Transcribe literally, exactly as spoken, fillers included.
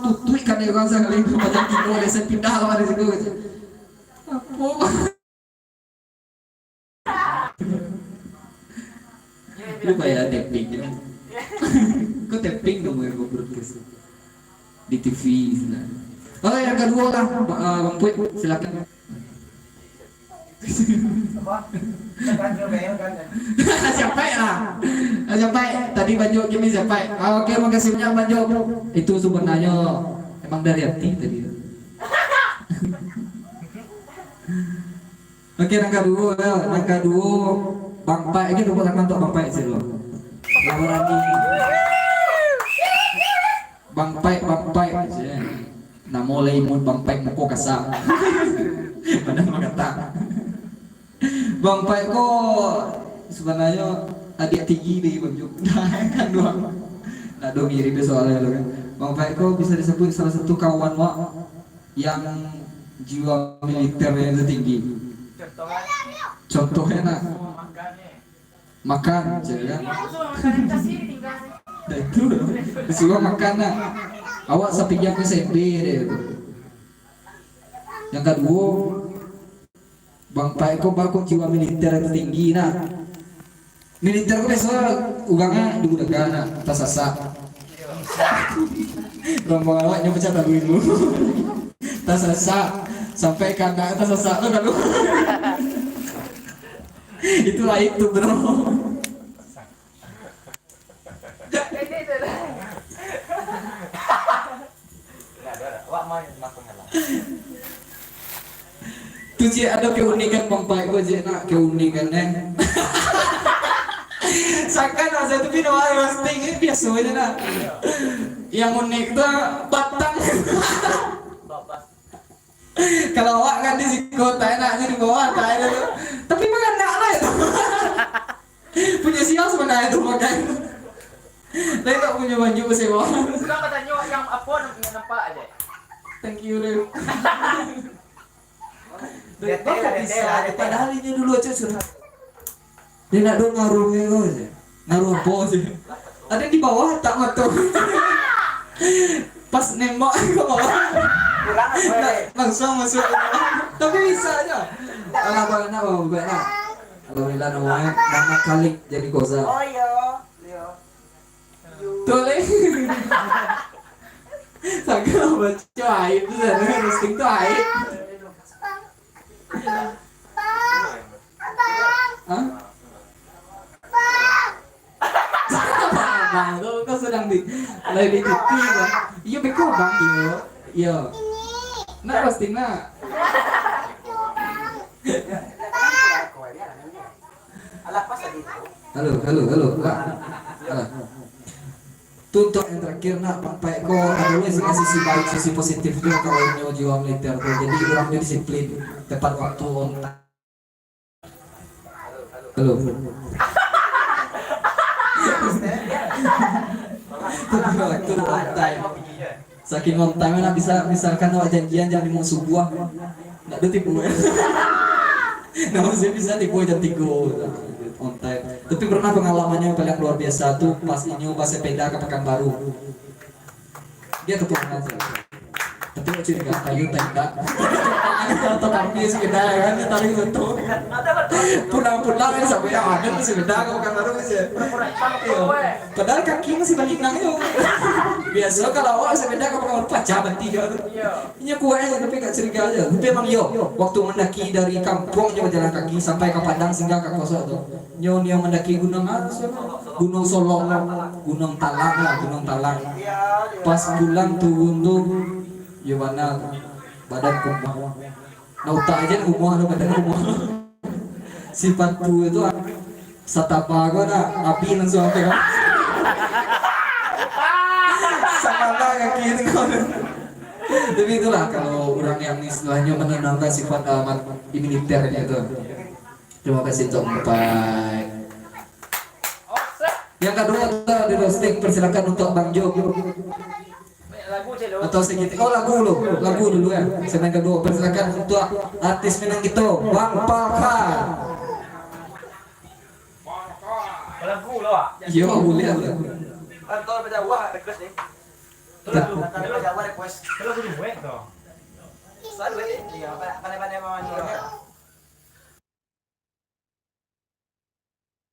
Tutuik kan urang sakali, macam tibo deh, saya pindah lah dari situ, gitu. Apo? Lu payah tapping, ya. Kau tapping dong, ya, kau broadcast. Di T V, sana. Oh, yang kedua lah, Ba-, ah, Bang Puik, silakan. Siapa ya? Ah, siapa ya? Tadi Bang Jo, kini siapa ya? Ah, oke, makasih banyak, Bang Jo. Itu sebenarnya emang dari hati tadi. Oke, nan kaduo, ya. Nan kaduo, Bang Paik. Oke, tepuk tangan untuk Bang Paik, sih, lo. Lah barani. Bang Paik, Bang Paik, sih. Namo lai imut Bang Paik, muko kasa. Badan mangata. Bang Paik ko sebenarnya adiak tinggi dari Bang Juk. Kan duo. Nak duo mirip soalnya lo kan. Bang Paik ko bisa disebut salah satu kawan wak yang jiwa militernya itu tinggi. Contohnya nak, makan, cek kan? Nah, itu, disuruh makan nak. Awak sapinjam S M B deh itu. Yang kaduo, Bang Paik ko bako jiwa militer itu tinggi nah. Militer ko biaso urangnya dugu dega nah, tasasak. Rombongan awaknyo pacah talu ilu. Tasasak. Sampai ka anak tasasak tu kalu. Itulah itu, bro. Tu cik ado keunikan Bang Paik ko, cik nak keunikan, eh. Sakan asa tu pina roasting, eh, biaso aja nak. Yang unik tu batang. Kalau awak kan di siko, tak enaknya di bawah, tak ada tu. Tapi mangana lah itu. Punyo sia sabananyo tu pakai. Lai tak punyo baju sewa. Urang batanyo yang apo nan inyo nampak aja. Thank you, Ril. Dia teh lah, dia teh lah, dia teh lah. Padahal inyo dulu aja curhat. Dia nak dong ngaruh ko je. Ngaruh apo je? Ada di bawah tak mato. Pas nembak ke bawah. Kurang apa, eh? Langsung masuk. Tapi bisa aja. Alah, bang, nak, bang, bukan nak. Alhamdulillah, nama, nama Kalik jadi koza. Oh, iya. Iya. Tuh, Lek. Sagala baco aib tu, sana roasting tu aib. Hah? Abang, kau, kau sedang di, lagi di T V, kan? Iyo, beko, Bang, iyo. Iyo. Nak roasting, nak? Halo, halo, halo, Kak. Alah. Tu untuk yang terakhir, nak, Bang Paik ko ado lah sisi, sisi baik, sisi positif tu kalau inyo jiwa militer tu. Jadi, urangnyo disiplin, tepat waktu, on time. Halo. Tepat waktu, on time. Saking on time, nak, bisa, misalkan awak janjian jam limo subuah, nak ado tibo. Nah, maksudnya bisa tibo jam tigo, on time. Tapi pernah pengalamannya yang paling luar biasa tu pas inyo basepeda ke Pekanbaru. Dia tu pernah tu. Tapi awak curiga, kayu tak indak. Atau kami sepeda kan, tarik betul. Pulang-pulang kan sampai yang ada sepeda ke Pekanbaru aja. Iya. Padahal kaki masih balinang tu. Biaso kalau awak sepeda ka Pekanbaru pacah banti jo tu. Inyo kuat aja, tapi agak curiga aja. Tapi emang iyo, waktu mandaki dari kampuang nyo bajalan kaki sampai ka Padang singgah ka Koso tu. Nyo, nyo mandaki gunung apo tu? Gunung Solok, Gunung Talang lah, Gunung Talang. Pas pulang turun tu, yo bana tu. Badan kumuah. Nah, utak aja kumuah tu, badan kumuah. Sipatu itu, ah, sataba ko nak, api langsung sampai kan. Sataba kaki itu kan. Tapi itulah kalau urang yang istilahnya menenangkan sifat, ah, mat-, militernya itu. Terima kasih untuk Bang Paik. Yang kaduo tu di roasting, persilakan untuk Bang Jo. Atau segitu. Oh, lagu dulu. Lagu dulu ya. Segmen kaduo, persilakan untuk artis Minang kito, Bang Palka. Lagu lah, Wak. Yo, boleh lagu. Kan tahu beda wah, request ni. Kalau aku, kalau aku duit tu. Selalu eh, iya, pandai-pandai mama ni.